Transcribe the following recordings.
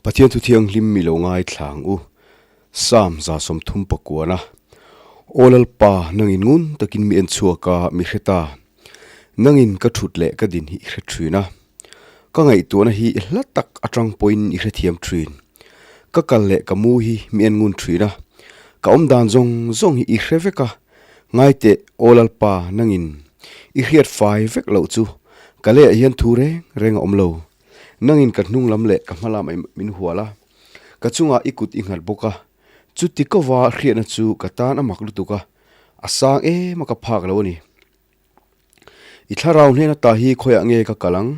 Pathian thu thianghlim mi lo ngaithla ang u. Psalm 39 a, Aw Lalpa, nangin ngun takin mi en chhuak a, mi hre ta. Nangin ka thut leh ka din hi i hre thin a. Ka ngaihtuahna hi i hla tak atang pawhin i hrethiam thin. Ka kal leh ka mu hi mi en ngun thin a. Ka awm dan zawng zawng hi i hre vek a. Ngaiteh, Aw Lalpa, nangin i hriat fai vek loh chu ka leiah hian thu reng reng a awm lo. Nangin ka hnung lam leh ka hma lam min hual a, ka chungah i kut i nghat bawk a. Chuti kova hriatna chu ka tan a mak lutuk a, a sang em a ka phak lo a ni. I thlarau hnen ata hi khawiah nge ka kal ang?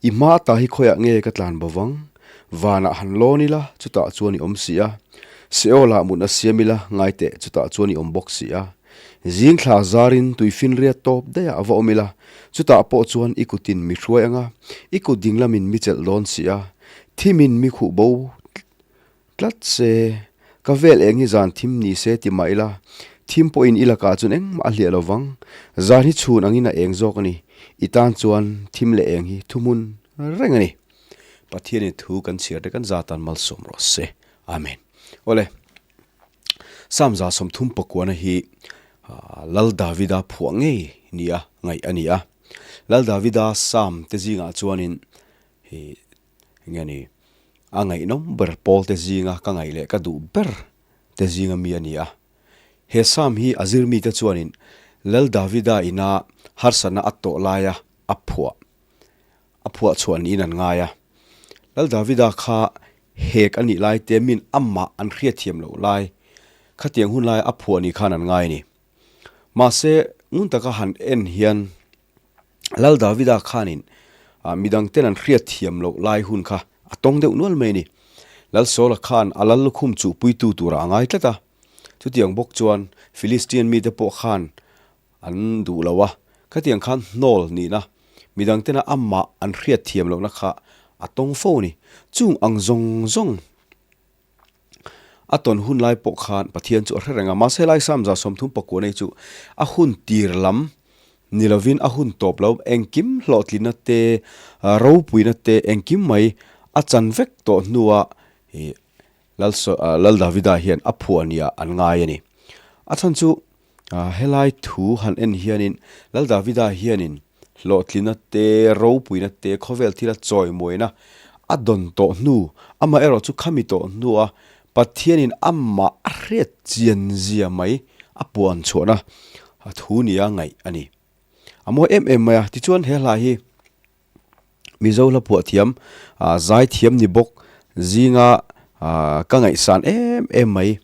I hma ata hi khawiah nge ka tlan bo vang? Vanah han lawn ila, chutah chuan i awm si a. Seolah mutna siam ila, ngai teh, chutah chuan i awm bawk si a. Zing thla zarin tuifinriat tawp daihah va awm ila, chutah pawh chuan i kutin mi hruai ang a, i kut dinglamin mi chelh dawn si a. Thimin mi khuh bo Tlat se, ka vel eng hi zan thim ni se ti mah ila, thim pawhin i lakah chuan engmah a hliah lo vang. Zan hi chhun angin a eng zawk a ni. I tan chuan thim leh eng hi thuhmun reng a ni. Pathianin thu kan chhiar te kan zatan malsawm rawh se. Amen. Awle, Psalm 39 hi Lal Davida phuah ngei nia ngaih a ni a. Lal Davida Psalm te zingah chuanin hi Enge ni, a ngaihnawm ber pawl te zinga ka ngaih leh ka duh ber te zinga mi a ni a. He Psalm hi a zir mite chuanin Lal Davida ina harsatna a tawh laia a phuah a phuah chhuah niin an ngai a. Lal Davida kha hek a nih lai te min amah an hriatthiam loh lai khatiang hun laia a phuah ni khan an ngai a ni. Mahse, ngun taka han en hian Lal Davida khanin midang ten an hriat thiam loh lai hun kha a tawng deuh nual mai a ni. Lal Saula khan a lal lukhum chuhpuitu turah a ngai tlat a. Chutiang bawk chuan Philistian mite pawh khan an duh lo a, khatiang khan hnawl nihna midang tena amah an hriat thiam lohna kha a tawng fo a ni. Chung ang zawng zawng. A tawn hun lai pawh khan Pathian chu a hre reng a, mahse helai Psalm 34 nei chu a hun tir lam ni lovin a hun tawp lo, engkim hlawhtlinna te, ropuina te, engkim mai a chan vek tawh hnua ih Lal Lal Davida hian a phuah nia an ngai a ni. A chhan chu helai thu han en hianin Lal Davida hianin Hlawhtlinna te, ropuina te, khawvel thila chawimuaina a dawn tawh hnu, amaherawh chu khami tawh hnua Pathianin amah a hriat chian zia mai a puan chhuahna thu nia ngaih a ni. A mawi em em mai a, tichuan he hla hi Mizo hla phuah thiam, zaithiam ni bawk zinga ka ngaihsan em em mai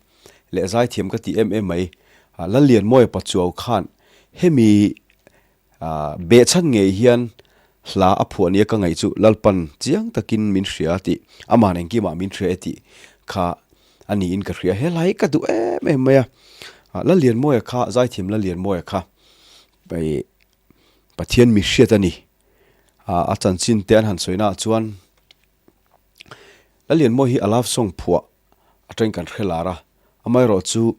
leh zaithiam ka tih em em mai Lallianmawia Pachuau khan hemi Behchhan ngei hian hla a phuah nia ka ngaih chu Lalpan chiang takin min hria tih, amah engkimah min hria e tih kha a niin ka hria. He hla hi ka duh em em mai a, Lallianmawia kha, Zaithiam Lallianmawia kha Pathian mi hriat a ni. A chanchin te an han sawi naah chuan Lallianmawia hi a love song phuah atangin kan hre lar a, amaherawhchu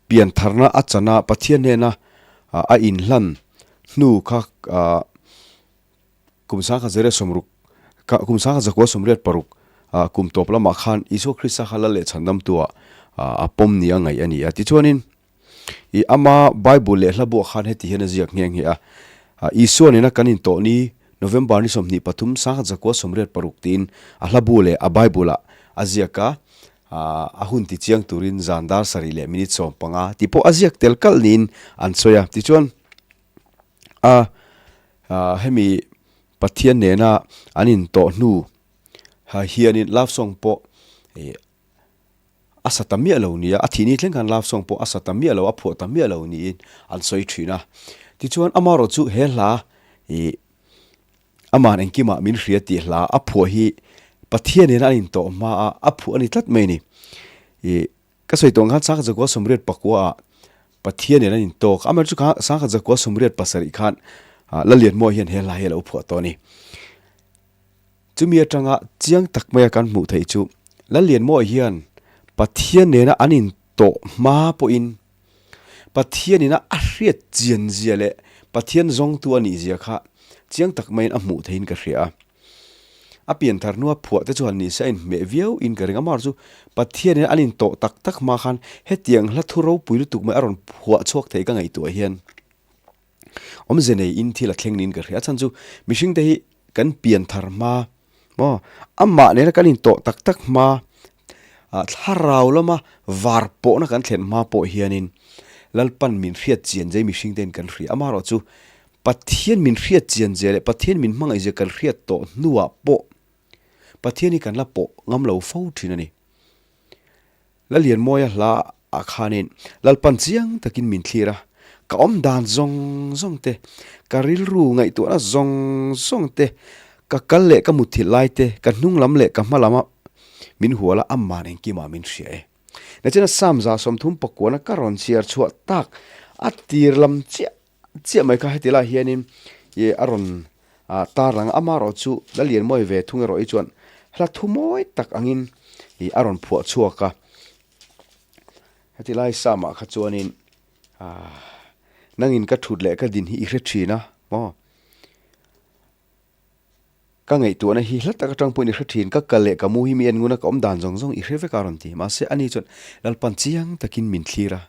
Piantharna a chana Pathian hnena a inhlan hnu kha kum 1906 kum 1986 kum tawp lamah khan Isua Krista kha lal leh chhandamtua a pawm nia ngaih a ni a. Tichuanin i ama Bible leh hla buah khan heti hian a ziak nghe nghe a, Isua nena kan intawh ni November ni 23 1986 tiin a hla bu leh a Bible-ah a ziak a. A hun ti chiang turin zan dar sarih leh minute 15 tih pawh a ziak tel kalh niin an sawi a. Tichuan a hemi Pathian nena an intawh hnu hianin love song pawh a sa ta miah lo nia, a thih ni thleng khan love song pawh a sa ta miah lo, a phuah ta miah lo niin an sawi thin a. Tichuan amaherawhchu he hla ih Aman engkimah min hria tih hla a phuah hi Pathian in a intawh hma a, a phuah a ni tlat mai a ni. Ih, ka sawi tawh ang khan 1989 ah Pathian in an intawk, amaherawhchu kha 1987 khan Lalianmawia hian he hla hi a lo phuah tawh a ni. Chumi atanga chiang tak maia kan hmuh theih chu Lalianmawia hian Pathian nena an intawh hma pawhin Pathian ina a hriat chian zia leh Pathian zawngtu a nih zia kha chiang tak maiin a hmuh theihin ka hria a. A pianthar hnua phuah te chu han ni se a inhmeh viau in ka ring a, amaherawhchu Pathianin an intawh tak tak hma khan hetiang hla thu ropui lutuk mai a rawn phuah chhuak thei ka ngaihtuah hian awmze nei in thil a thleng niin ka hria. A chhan chu mihring te hi kan pianthar hma maw amah nena kan intawh tak tak hma ah thlarau lama var pawhna kan thlen hma pawh hianin Lalpan min hriat chian zai mihring tein kan hria. Amaherawhchu Pathian min hriat chian zia leh Pathian min hmangaih zia kan hriat tawh hnuah pawh Pathian hi kan la pawh ngam lo fo thin a ni. Lalianmawia hla ah khanin Lalpan chiang takin min thlir a, ka awm dan zawng zawng te, ka rilru ngaihtuahna zawng zawng te, ka kal leh ka mutthilh lai te, ka hnung lam leh ka hma lama min hual a, aman engkimah min hria e. Nachina Psalm 30 pakuana ka rawn chhiar chhuah tak a tir lam chiah Chiah mai kha heti lai hianin ih a rawn tar lang a, amaherawh chu la lian mawi ve thung erawh hi chuan hla thu mawi tak angin ih a rawn phuah chhuak a. Heti lai samah kha chuanin ah nangin ka thut leh ka din hi i hre thin a maw? Ka ngaihtuahna hi hla tak atang pawhin i hre thin, ka kal leh ka mu hi mi en ngun a ka awm dan zawng zawng i hre vek a rawn ti. Mahse ani chuan Lalpan chiang takin min thlir a.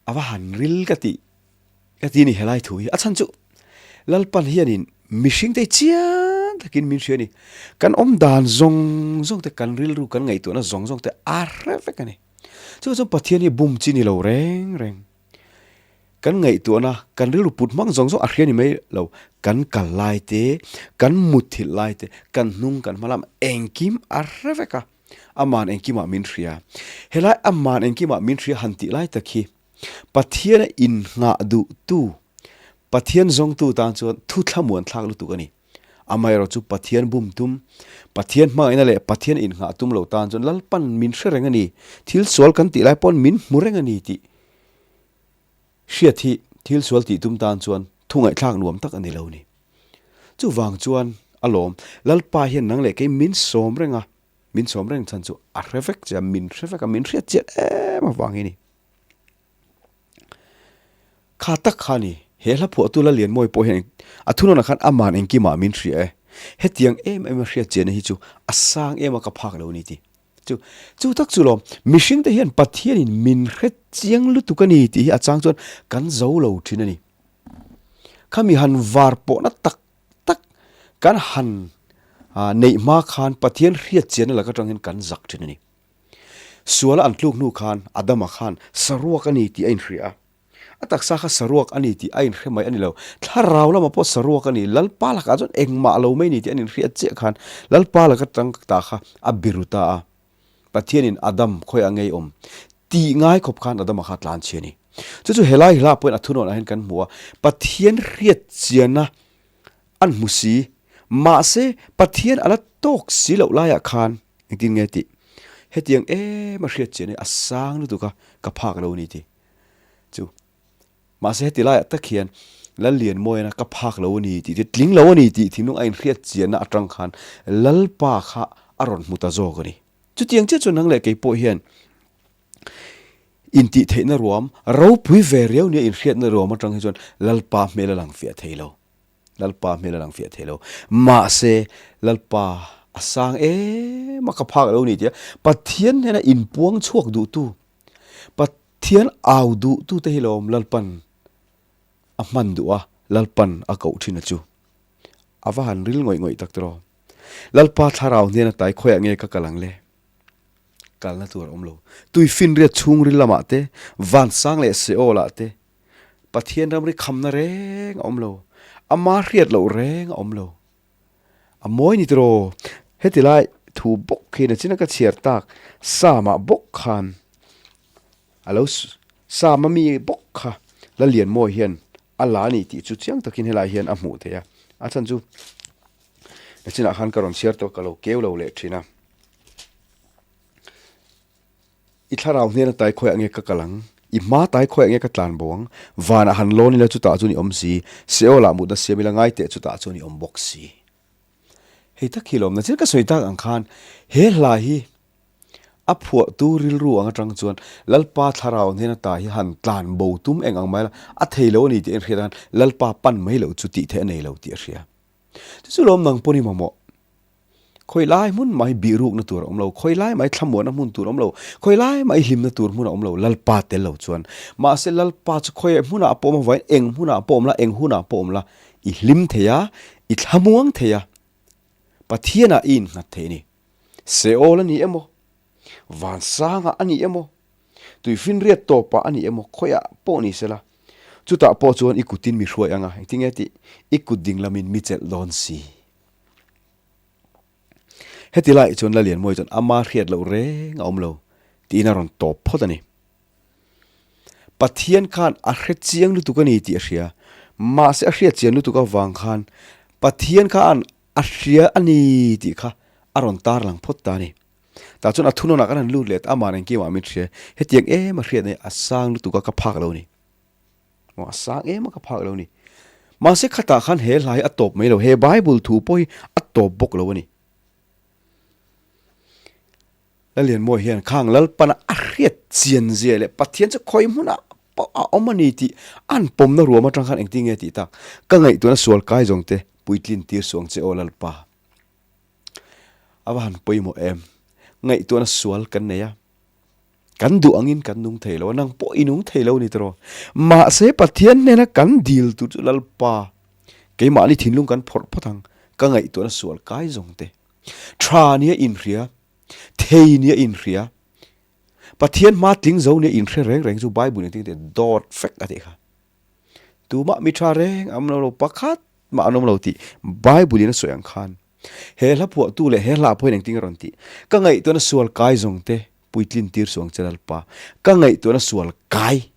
A va han ril ka tih ka ti a ni helai thu hi. A chhan chu Lalpan hianin mihring te hi chiang takin min hria a ni. Kan awm dan zawng zawng te, kan rilru kan ngaihtuahna zawng zawng te a hre vek a ni. Chuvang chuan Pathian hi bum chi ni lo reng reng. Kan ngaihtuahna, kan rilru put hmang zawng zawng a hria ni mai lo. Kan kal lai te, kan mutthilh lai te, kan hnung kan hma lam engkim a hre vek a. Aman engkimah min hria. Helai Aman engkimah min hria han tih lai tak hi Pathiana innghah duhtu, Pathian zawngtu tan chuan thu thlamuan thlak lutuk a ni. Amaherawh chu Pathian bum tum, Pathian hmangaihna leh Pathian innghah tum lo tan chuan Lalpan min hre reng a ni, thil sual kan tih lai pawn min hmu reng a ni tih hriat hi thil sual tih tum tan chuan thu ngaihthlak nuam tak a ni lo ni. Chuvang chuan a lawm, Lalpa hian nang leh kei min sawm reng a, min sawm reng chhan chu a hre vek che a, min hre vek a, min hriat chian em avang hi ni. Kha tak kha ni, he hla phuahtu Lalianmawi pawh hian a thunawnah khan aman engkimah min hria e, hetiang em em a hriat chianna hi chu a sang em a ka phak lo ni ti. Chu chu tak chu lawm, mihringte hian Pathianin min hre chiang lutuk a ni tih hi a chang chuan kan zo lo thin a ni. Khami han var pawhna tak tak kan han neih hma khan Pathian hriat chianna lak atang hian kan zak thin a ni. Suala an tluk hnu khan Adama khan saruak a ni tih a inhria a. A taksa kha saruak a ni tih a inhre mai a ni lo. Thlarau lamah pawh saruak a ni. Lalpa lakah chuan engmah lo mai ni tih an inhriat chiah khan Lalpa laka tang ta kha a biru ta a. Pathianin Adam khawiah ngei awm tih ngai khawp khan Adama kha a tlan chhi a ni. Chu chu helai hla pawhin a thunawnah hian kan hmu a, Pathian hriat chianna an hmu si, mahse Pathian a la tawk si loh laiah khan engtin nge tih? Hetiang em a hriat chian hi a sang lutuk a, ka phak lo a ni tih. Chu. Mahse heti laiah tak hian Lallianmawiana ka phak lo a ni tih te, tling lo a ni tih thinlung a inhriat chianna atang khan Lalpa kha a rawn hmu ta zawk a ni. Chutiang chiah chuan nang leh kei pawh hian intih theihna ruam, ropui ve riau nia inhriatna ruam atang hi chuan Lalpa hmel a lang fiah thei lo. Lalpa hmel a lang fiah thei lo. Mahse, Lalpa a sang em a, ka phak lo a ni tia Pathian hnena inpuang chhuak duhtu, Pathian au duh tute hi lawm Lalpan a hman duh a, Lalpan a koh thin a chu. A va han ril ngawih ngawih tak tiraw. Lalpa thlarau hnen a tai khawiah nge ka kal ang le? Kalna tur a awm lo. Tuifinriat chhungril lamah te, vansang leh Seol ah te, Pathian ramri khamna reng a awm lo. Ama hriat loh reng a awm lo. A mawi ni tiraw? Heti lai thu bawk khi nachina ka chhiar tak Psalm-ah bawk khan a lo Psalm-a mi bawk kha Lalianmawi hian a la a ni tih chu chiang takin helai hian a hmuh theih a. A chhan chu nachinah khan ka rawn chhiar tawh ka lo keu lo leh thin a. I thlarau hnena tai khawiah nge ka kal ang? I hma tai khawiah nge ka tlan bo ang? Vanah han lawn ila chutah chuan i awm si, Seol-ah mutna siam ila ngai teh chutah chuan i awm bawk si. Hei tak hi lawmna thil ka sawi tak ang khan he hla hi a phuahtu rilru ang atang chuan Lalpa thlarau hnena tai hi han tlan bo tum eng ang mai la, a thei lo a ni tih a inhriat ang Lalpa pan mai loh chu tih theih a nei lo tih a hria. Chu chu lawm nang pawn i mamawh. Khawi lai hmun mai bihrukna tur a awm lo, khawi lai mai thlamuanna hmun tur a awm lo, khawi lai mai hlimna tur hmun a awm lo Lalpa tel lo chuan. Mahse Lalpa chu khawi hmunah pawh awm avain eng hmunah pawh awm la, eng hunah pawh awm la, i hlim thei a, i thlamuang thei a, Pathianah i innghat thei a ni. Seol a ni emaw, Vansangah a ni emaw, Tuifinriat tawpah a ni emaw, khawiah pawh ni sela, chutah pawh chuan i kutin mi hruai ang a, engtinge tih i kut dinglamin mi chelh dawn si. Heti laiah chuan Lalianmuai chuan ama hriat loh reng a awm lo tiin a rawn tawp phawt a ni. Pathian khan a hre chiang lutuk a ni tih a hria. Mahse a hriat chian lutuk avang khan Pathian khan a hria a ni tih kha a rawn tarlang phawt ta a ni. Tah chuan a thunawnah kan han lut leh ta, ama'n engkim ah min hria. Hetiang em a hriat nei a sang lutuk a ka phak lo a ni. Maw a sang em a ka phak lo a ni. Mahse khatah khan he hla hi a tawp mai lo, he Bible thu pawh hi a tawp bawk lo a ni. Lalianmawi hian khang Lalpana a hriat chian zia leh Pathian chu khawi hmunah pawh a awm a ni tih an pawmna ruam atang khan engtin nge tih tak ka ngaihtuahna sual kai zawng te puitlin tir suh ang che aw Lalpa. A va han pawimawh em? Ngaihtuahna sual kan nei a. Kan duh angin kan nung thei lo a, nang pawh i nung thei lo a ni tiraw? Mahse Pathian hnena kan dil tur chu Lalpa, keimahni thinlung kan phawrh phawt ang, ka ngaihtuahna sual kai zawng te. Tha nia inhria, thei nia inhria, Pathian hma tling zo nia inhre reng reng chu Bible in engtin nge dawt vek a tih kha. Tumah mi tha reng a awm lo lo, pakhat mah an awm lo tih Bible in a sawi ang khan he hla phuahtu leh he hla pawhin engtin a rawn tih? Ka ngaihtuahna sual kai zawng te puitlin tir suh ang che Lalpa. Ka ngaihtuahna sual kai.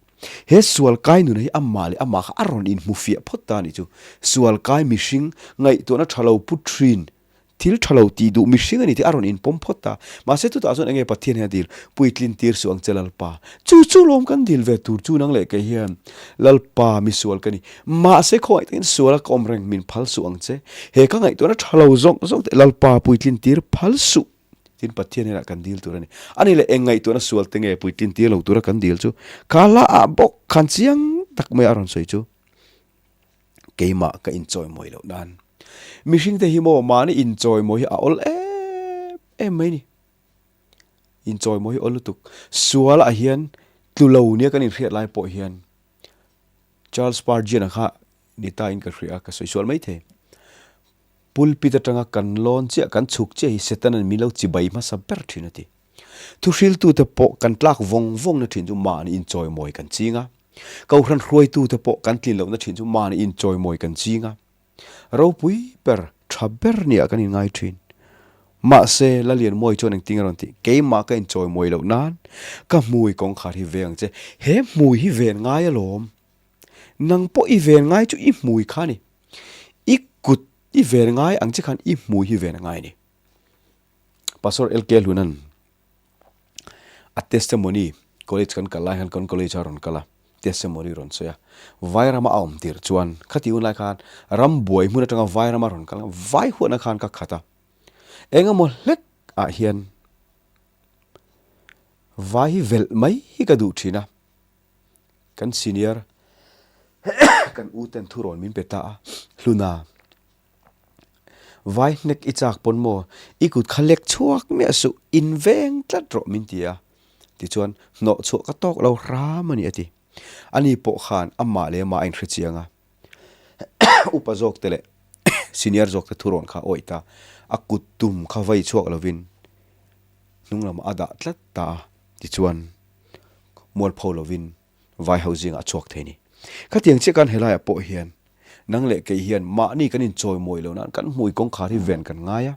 He sual kai nuna hi amah leh amah kha a rawn inhmu fiah phawt ta a nih chu. Sual kai mihring ngaihtuahna tha lo pu thin Thil tha lo tih duh mihring a ni tih a rawn inpawm phawt ta. Mahse chutah chuan enge Pathian hian a dil? Puitlin tir suh ang che Lalpa. Chu chu lawm kan dil ve tur chu nang leh kei hian Lalpa misual ka ni. Mahse khawngaih takin suala ka awm reng min phal suh ang che. He ka ngaihtuahna tha lo zawk zawk teh Lalpa puitlin tir phal suh tin Pathian hnenah kan dil tur a ni. Ani leh eng ngaihtuahna sual te nge puitlin tir lo tura kan dil chu ka la ah bawk khan chiang tak mai a rawn sawi chu. Keimah ka inchawimawi loh nan. Mihringte hi maw mahni inchawimawi hi a awl em em mai ni. Inchawimawi hi awl lutuk. Sualah hian tlu lo nia kan inhriat lai pawh hian Charles Spurgeon-a kha ni ta in ka hria a, ka sawi sual mai thei. Pulpit atanga kan lawn chiah, kan chhuk chiah hi Setanan min lo chibai hmasa ber thin a ti. Thuhriltute pawh kan tlak vawng vawngna thin chu mahni inchawimawi kan ching a. Kohhran hruaitute pawh kan tlin lohna thin chu mahni inchawimawi kan ching a. Ropui ber, tha ber nia kan inngai thin. Mahse, Lalianmawi chuan engtin a rawn tih? Keimah ka inchawimawi loh nan ka hmui kawngkhar hi veng ang che. He hmui hi ven ngai alawm. Nang pawh i ven ngai chu i hmui kha a ni. I kut i ven ngai ang che khan i hmui hi ven a ngai a ni. Pastor LK Hlunan a testimony college kan kal lai khan kan college a rawn kal a, testimony rawn sawi a. Vairama a awm tir chuan khati hun lai khan ram buai hmun atanga Vairama rawn kal a, vai huatna khan ka khat a. Engemaw hlek ah hian vai hi velh mai hi ka duh thin a. Kan senior kan u ten thurawn min pe ta a, Hluna. Vai hnek i chak pawn maw? I kut kha lek chhuak miah suh, in veng tlat rawh min ti a. Tichuan, hnawh chhuah ka tawk lo hram a ni a ti. Ani pawh khan amah leh amah a inhre chiang a. Upa zawk te leh senior zawk te thurawn kha a awih ta. A kut tum kha vai chhuak lovin hnung lamah a dah tlat ta a. Tichuan, mualpho lovin vai ho zingah a chhuak thei a ni. Khatiang chiah khan helaiah pawh hian nang leh kei hian mahni kan inchawimawi lo nan kan hmui kawngkhar hi ven kan ngai a.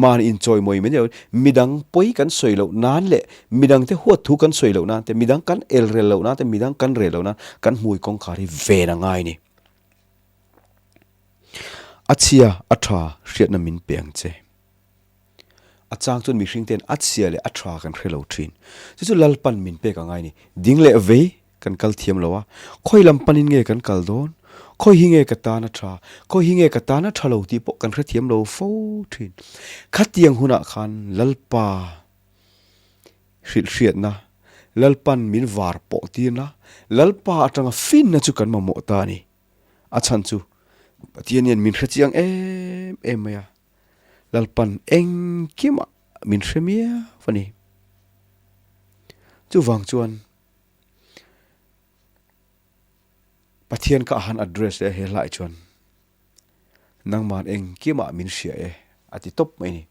Mahni inchawimawi mai ni lo midang pawi kan sawi loh nan leh midangte huat thu kan sawi loh nan te, midang kan elrel loh nan te, midang kan rel loh nan kan hmui kawngkhar hi ven a ngai a ni. A chhia a tha hriatna min pe ang che. A chang chuan mihring ten a chhia leh a tha kan hre lo thin. Chu chu Lalpan min pek a ngai ni. Ding leh vei kan kal thiam lo a, khawi lam panin nge kan kal dawn? Khawi hi nge ka tan a tha? Khawi hi nge ka tan a tha lo tih pawh kan hre thiam lo fo thin. Khatiang hunah khan Lalpa hrilhhriatna, Lalpan min var pawh tirna, Lalpa atanga finna chu kan mamawh ta a ni. A chhan chu Pathian hian min hre chiang em em mai a. Lalpan engkimah min hre miau a ni. Chuvang chuan Pathian kha a han address leh a he hlai chuan nangman engkimah min hria e a ti tawp mai a ni.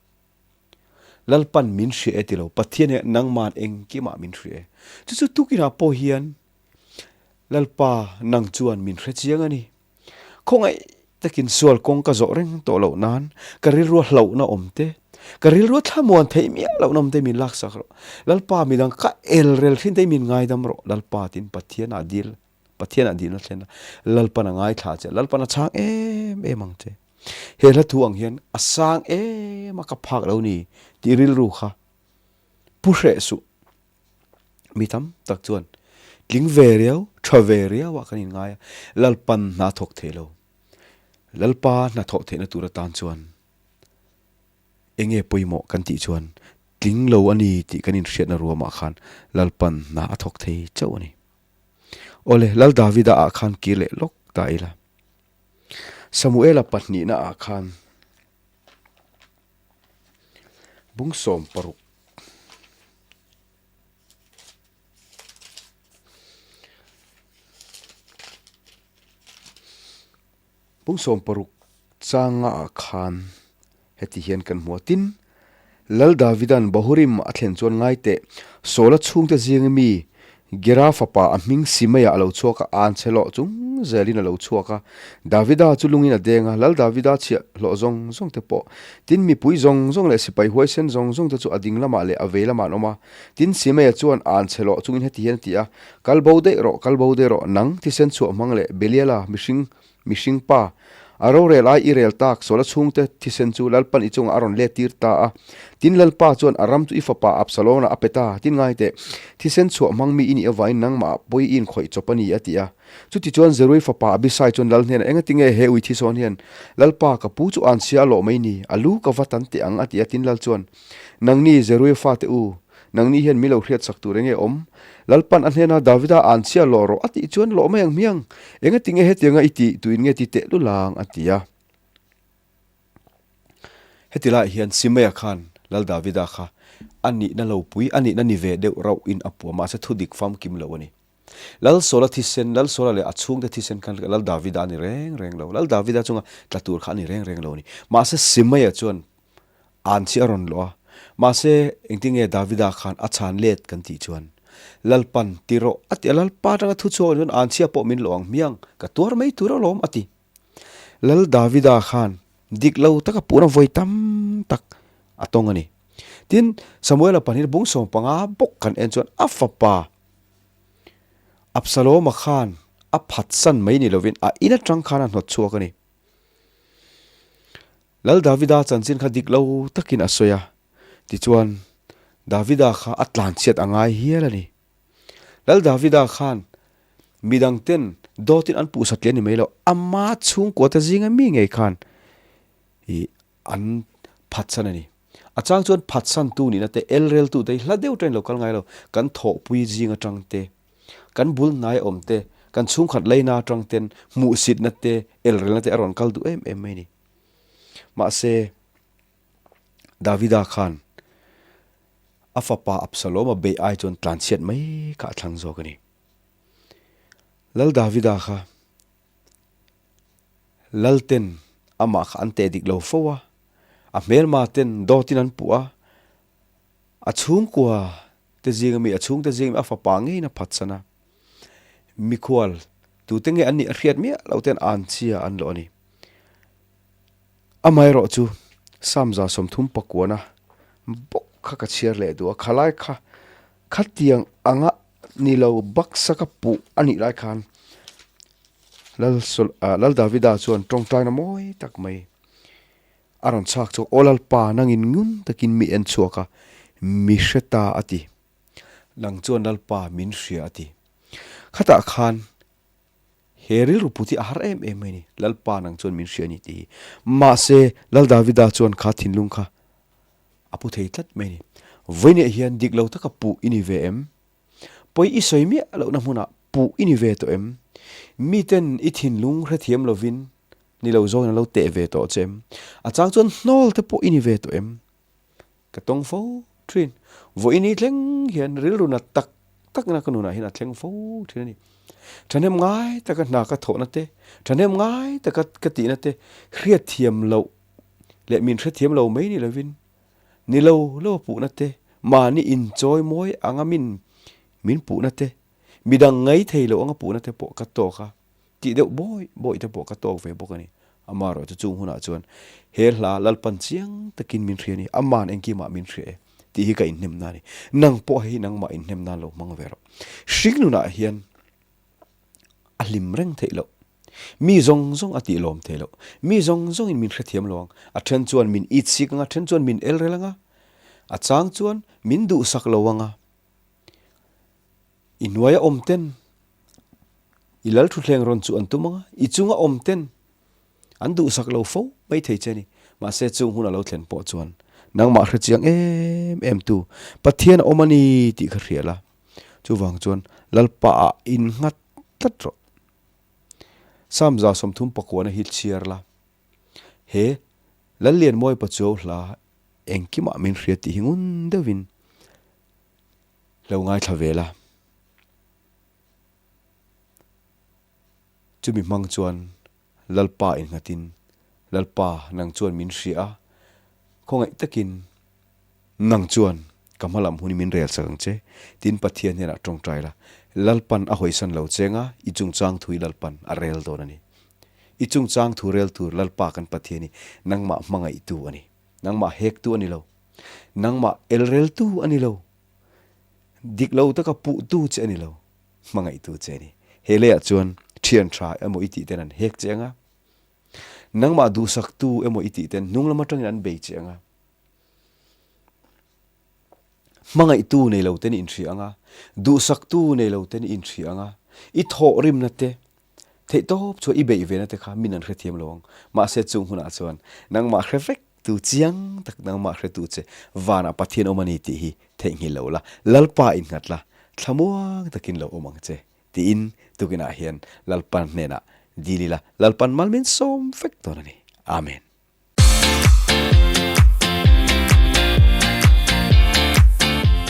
Lalpan min hria e ti lo, Pathian hian nangman engkimah min hria e. Chu chu tukinah pawh hian Lalpa nang chuan min hre chiang a ni. Khawngaih takin sual kawng ka zawh reng tawh loh nan ka rilrua hlauhna awm te, ka rilrua thlamuan theih miah lohna awm te min laksak rawh. Lalpa midang ka el rel thin te min ngaidam rawh. Lalpa tin Pathian ah dil, Pathian ah dilna thlen a, Lalpan a ngaithla che, Lalpan a chhang em em ang che. He hla thu ang hian a sang em a ka phak lo ni tih rilru kha pu hreh suh. Mi tam tak chuan tling ve riau, tha ve riau ah kan inngai a, Lalpan hna thawk thei lo. Lalpa hna thawh theihna tur atan chuan enge pawimawh kan tih chuan tling lo a ni tih kan inhriatna ruamah khan Lalpan hna a thawk thei chauh a ni. Awle, Lal Davida ah khan kir leh lawk ta ila. Samuela pahnihna ah khan bung 60. Bung 60 changa ah khan heti hian kan hmu a, tin, Lal Davida'n Bahurim a thlen chuan ngai teh, Saula chhungte zinga mi Gera fapa a hming Simeia a lo chhuak a, anchhe hlawh chung zelin a lo chhuak a. Davida chu lungin a deng a, Lal Davida chhiah hlawh zawng zawng te pawh, tin mipui zawng zawng leh sipai huaisen zawng zawng te chu a ding lamah leh a vei lamah an awm a. Tin Simeia chuan anchhe hlawh chungin heti hian a ti a, Kal bo daih rawh, kal bo daih rawh, nang thisen chhuah hmang leh Beliala mihring Mihring pa, a rorel ai i rel tak, Saula chhungte thisen chu Lalpan i chungah a rawn let tir ta a. Tin Lalpa chuan a ram chu i fapa Absalom-a a pe ta. Tin ngai teh, thisen chhuah hmang mi i nih avangin nangmah pawi i inkhawih chawp a ni, a ti a. Chutichuan Zerui fapa Abisai chuan Lal hnenah, Engatinge he ui thisawn hian Lalpa ka pu chu anchhia a lawh mai ni? A lu ka va tan teh ang, a ti a. Tin Lal chuan, Nangni Zerui fate u, Nangni hian mi lo hriatsak tur enge awm? Lalpan a hnena Davida anchhia lawh rawh a tih chuan lawh mai ang hmiang. Engati nge hetianga i tih tuin nge ti teh lul ang a ti a. Heti laiah hian Simeia khan Lal Davida kha a nihna lo pui, a nihna ni ve deuh rauh in a pua, mahse thudik famkim lo a ni. Lal Saula thisen, Lal Saula leh a chhungte thisen khan Lal Davida a ni reng reng lo. Lal Davida chunga tla tur kha a ni reng reng lo a ni. Mahse Simeia chuan An chi a rawn lawh a, mahse engtin nge Davida khan a chhan let kan tih chuan, Lalpan ti rawh a ti a, Lalpa atanga thu chhuak chuan an chhia pawh min lawh ang hmiang, ka tuar mai tur alawm a ti. Lal Davida khan dik lo taka puhna vawi tam tak a tawng a ni. Tin, Samuela pahnih bung 15 bawk kan en chuan a fapa Absaloma khan a phatsan mai ni lovin a in atang khan a hnawt chhuak a ni. Lal Davida chanchin kha dik lo takin a sawi a, tichuan Davida kha a tlanchhiat a ngai hial a ni. Lal Davida khan midangten dawtin an puhsat leh a ni mai lo, ama chhungkuate zinga mi ngei khan ih an phatsan a ni. A chang chuan phatsantu nihna te, elreltu te hi hla deuh ṭain lo kal ngai lo, kan thawhpui zing aṭang te, kan bul hnai awm te, kan chhungkhat leina aṭang ten hmuhsitna te, elrelna te a rawn kal duh em em mai a ni. Mahse, Davida khan a fapa Absalom-a beih ai chuan tlanchhiat mai kha a thlang zawk a ni. Lal Davida kha Lalten amah kha an teh dik lo fo a, a hmelma ten dawtin an puh a, a chhungkua te zinga mi, a chhungte zinga mi a fapa ngeiin a phatsan a, mikhual tute nge an nih a hriat miah loh ten anchhia an lawh a ni. Amaherawh chu Psalm 39 bawk kha ka chhiar leh duh a, khalai kha khatiang anga ni lo baksa ka puh a nih lai khan Lal Lal Davida chuan tawngtaina mawi tak mai a rawn chhak chhuak, Aw Lalpa, nangin ngun takin mi en chhuak a, mi hre ta a ti. Nang chuan Lalpa min hria a ti. Khatah khan he rilru put hi a har em em mai a ni, Lalpa nang chuan min hria a ni tih hi. Mahse, Lal Davida chuan kha thinlung kha a pu thei tlat mai a ni. Vawiinah hian dik lo taka puh i ni ve em? Pawi i sawi miah lohna hmunah puh i ni ve tawh em? Miten i thinlung hrethiam lovin. Ni lo zawngin an lo teh ve tawh che em? A chang chuan hnawl te pawh i ni ve tawh em? Ka tawng fo thin. Vawiin hi thleng hian rilru nat tak takna ka nunah hian a thleng fo thin a ni. Thahnem ngai taka hna ka thawhna te, thahnem ngai taka ka tihna te hriatthiam loh leh min hrethiam lo mai ni lovin ni lo lo a puhna te, mahni inchawi mawi anga min min puhna te, midang ngai thei lo anga puhna te pawh ka tawk a. Tih deuh bawi bawi te pawh ka tawk ve bawk a ni. Amaherawh chu chung hunah chuan he hla Lalpan chiang takin min hria a ni, Aman engkimah min hria e tih hi ka inhnem na a ni. Nang pawh hei nangmah inhnem nan lo hmang ve rawh. Hring nunah hian a hlim reng theih loh. Mi zawng zawng a tih lawm thei loh. Mi zawng zawngin min hrethiam lo ang. A then chuan min itsik ang a, then chuan min elrel ang a, a chang chuan min duhsak lo ang a. I hnuaia awm ten i lal thutthleng rawn chu an tum ang a, i chunga awm ten an duhsak lo fo mai thei che a ni. Mahse chung hun a lo thlen pawh chuan nangmah hre chiang em em tu Pathian a awm a ni tih kha hria la, chuvang chuan Lalpa ah innghat tlat rawh. Psalm 30 pakuana hi chhiar la, he Lallianmawi Pachuau hla engkimah min hria tih hi ngun deuhin Lo ngaithla ve la. Chumi hmang chuan Lalpa innghatin, Lalpa, nang chuan min hria a, khawngaih takin nang chuan ka hma lam hun i min rel sak ang che, tiin Pathian hnenah tawngtai la. Lalpan a hawisan lo cheng a, i chungchang thu i Lalpan a rel dawn a ni. I chungchang thu rel tur Lalpa kan Pathian hi nangmah hmangaihtu a ni. Nangmah hektu a ni lo. Nangmah elreltu a ni lo. Dik lo taka puhtu che a ni lo. Hmangaihtu che a ni. He leiah chuan thian tha emaw i tih ten an hek che ang a. Nangmah duhsaktu emaw i tih ten hnung lam atangin an bei che ang a. Hmangaihtu nei lo ten i inhria ang a, duhsaktu nei lo ten i inhria ang a, i thawhrimna te, theihtawp chuan i beih vena te kha min an hrethiam lo ang. Mahse chung hunah chuan nangmah hre vek tu chiang tak nangmah hretu che vanah Pathian awm a ni tih hi theihnghilh lo la, Lalpa innghat la, thlamuang takin lo awm ang che tiin tukinah hian Lalpan hnenah dil ila, Lalpan mal min sawm vek dawn a ni. Amen.